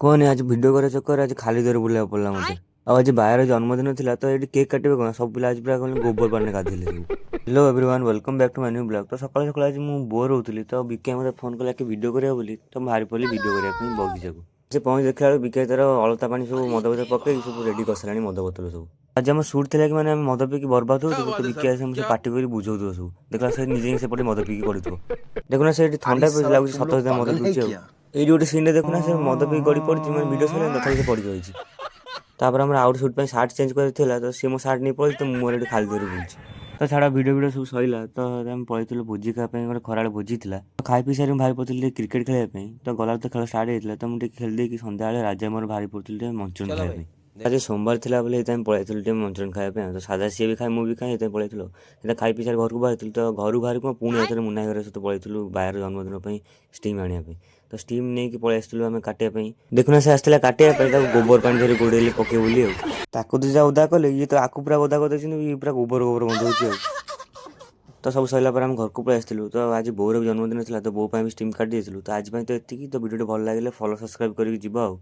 କୁହନି, ଆଜି ଭିଡ଼ିଓ କରିବା ଚକ୍କରରେ ଆଜି ଖାଲି ଦେହରେ ବୁଲିବାକୁ ପଡ଼ିଲା ମୋତେ। ଆଉ ଆଜି ବାୟାର ଜନ୍ମଦିନ ଥିଲା, ତ ଏଇଠି କେକ୍ କାଟିବେ କ'ଣ, ସବୁ ପିଲା ଆଜି ପୁରା କ'ଣ ଗୋବର ପାଣିରେ ଗାଧେଇଲେ ସବୁ। Hello everyone, welcome back to my new vlog. ତ ସକାଳୁ ସକାଳୁ ଆଜି ମୁଁ ବୋର୍ ହେଉଥିଲି, ତ ବିକେ ମୋତେ ଫୋନ୍ କଲା କି ଭିଡ଼ିଓ କରିବା ବୋଲି। ତ ମୁଁ ବାହାରି ପଡ଼ିଲି ଭିଡ଼ିଓ କରିବା ପାଇଁ ବଗିଚାକୁ। ସେ ପହଞ୍ଚି ଦେଖିଲା ବେଳକୁ ବିକେ ତାର ଅଳତା ପାଣି ସବୁ ମଦ ବୋତଲ ପକେଇକି ସବୁ ରେଡ଼ି କରିସାରିଲାଣି ମଦ ବୋତଲ ସବୁ। ଆଜି ଆମ ସୁଟ୍ ଥିଲା କି ମାନେ ଆମେ ମଦ ପିଇକି ବର୍ବାଦ ହେଉଥିବୁ, ତ ବିକେ ଆସି ଆମକୁ ପାଟି କରି ବୁଝାଉଥିବ ସବୁ। ଦେଖିଲା, ସେ ନିଜେ ହିଁ ସେପଟେ ମଦ ପିଇକି ପଡ଼ିଥିବ। ଦେଖୁନା, ସେ ଏଠି ଥଣ୍ଡା ପିଉଛି, ଲାଗୁଛି ସତ ସତ ମଦ ପିଉଛି। ଆଉ ଏଇଠି ଗୋଟେ ସିନ୍ରେ ଦେଖୁନା, ସେ ମଦ ପିଇକି ଗଡ଼ି ପଡ଼ିଛି, ମାନେ ଭିଡ଼ିଓ ସରିଲାଣି, ତଥାପି ସେ ପଡ଼ିକି ରହିଛି। ତାପରେ ଆମର ଆଉ ଗୋଟେ ସୁଟ୍ ପାଇଁ ସାର୍ଟ ଚେଞ୍ଜ କରିବାର ଥିଲା, ତ ସିଏ ମୋ ସାର୍ଟ ନେଇ ପଳେଇଛି, ତ ମୁଁ ମୋର ଏଠି ଖାଲି ଦେହରେ ବୁଲୁଛି। ତ ଛାଡ଼, ଭିଡ଼ିଓ ଭିଡ଼ିଓ ସବୁ ସରିଲା, ତ ଆମେ ପଳେଇଥିଲୁ ଭୋଜି ଖାଇବା ପାଇଁ। ଗୋଟେ ଖରାବେଳେ ଭୋଜି ଥିଲା। ତ ଖାଇ ପିଇ ସାରି ମୁଁ ବାହାରି ପଡ଼ିଥିଲି ଟିକେ କ୍ରିକେଟ୍ ଖେଳିବା ପାଇଁ। ତ ଗଲାବେଳେ ତ ଖେଳ ଷ୍ଟାର୍ଟ ହେଇଥିଲା, ତ ମୁଁ ଟିକେ ଖେଳି ଦେଇକି ସନ୍ଧ୍ୟାବେଳେ ରାଜା ମୋର ବାହାରି ପଡ଼ିଥିଲୁ ଟିକେ ମଞ୍ଚୁରିଆନ୍ ଖାଇବା ପାଇଁ। ଆଜି ସୋମବାର ଥିଲା ବୋଲି ହେଇଥିପାଇଁ ପଳେଇଥିଲୁ ଟିକେ ମଞ୍ଚୁରିଆନ୍ ଖାଇବା ପାଇଁ। ତ ସାଧା ସିଏ ବି ଖାଏ, ମୁଁ ବି ଖାଏ, ହେଇଥିପାଇଁ ପଳେଇଥିଲୁ। ସେଇଟା ଖାଇ ପିଇ ସାରି ଘରକୁ ବାହାରିଥିଲୁ। ତ ଘରୁ ବାହାରିକୁ ପୁଣି ଆଉଥରେ ମୁନା ଘର ସହିତ ପଳେଇଥିଲୁ ବାୟାର ଜନ୍ମଦିନ ପାଇଁ ଷ୍ଟିମ୍ ଆଣିବା ପାଇଁ। ତ ଷ୍ଟିମ୍ ନେଇକି ପଳେଇ ଆସିଥିଲୁ ଆମେ କାଟିବା ପାଇଁ। ଦେଖୁନା, ସେ ଆସିଥିଲା କାଟିବା ପାଇଁ, ତାକୁ ଗୋବର ପାଣି ଧରି ଗୋଡ଼େଇଲେ ପକେଇ ବୋଲି। ଆଉ ତାକୁ ତ ଯାହା ଓଦା କଲେ, ଇଏ ତ ଆକୁ ପୁରା ଓଦା କରିଦେଇଛନ୍ତି, ଇଏ ପୁରା ଗୋବର ଗୋବର ଗନ୍ଧଉଛି। ଆଉ ତ ସବୁ ସରିଲା ପରେ ଆମେ ଘରକୁ ପଳେଇ ଆସିଥିଲୁ। ତ ଆଜି ବୋଉର ବି ଜନ୍ମଦିନ ଥିଲା, ତ ବୋଉ ପାଇଁ ବି ଷ୍ଟିମ୍ କାଟି ଦେଇଥିଲୁ। ତ ଆଜି ପାଇଁ ତ ଏତିକି। ତ ଭିଡ଼ିଓଟି ଭଲ ଲାଗିଲେ ଫଲୋ, ସବସ୍କ୍ରାଇବ୍ କରିକି ଯିବ ଆଉ।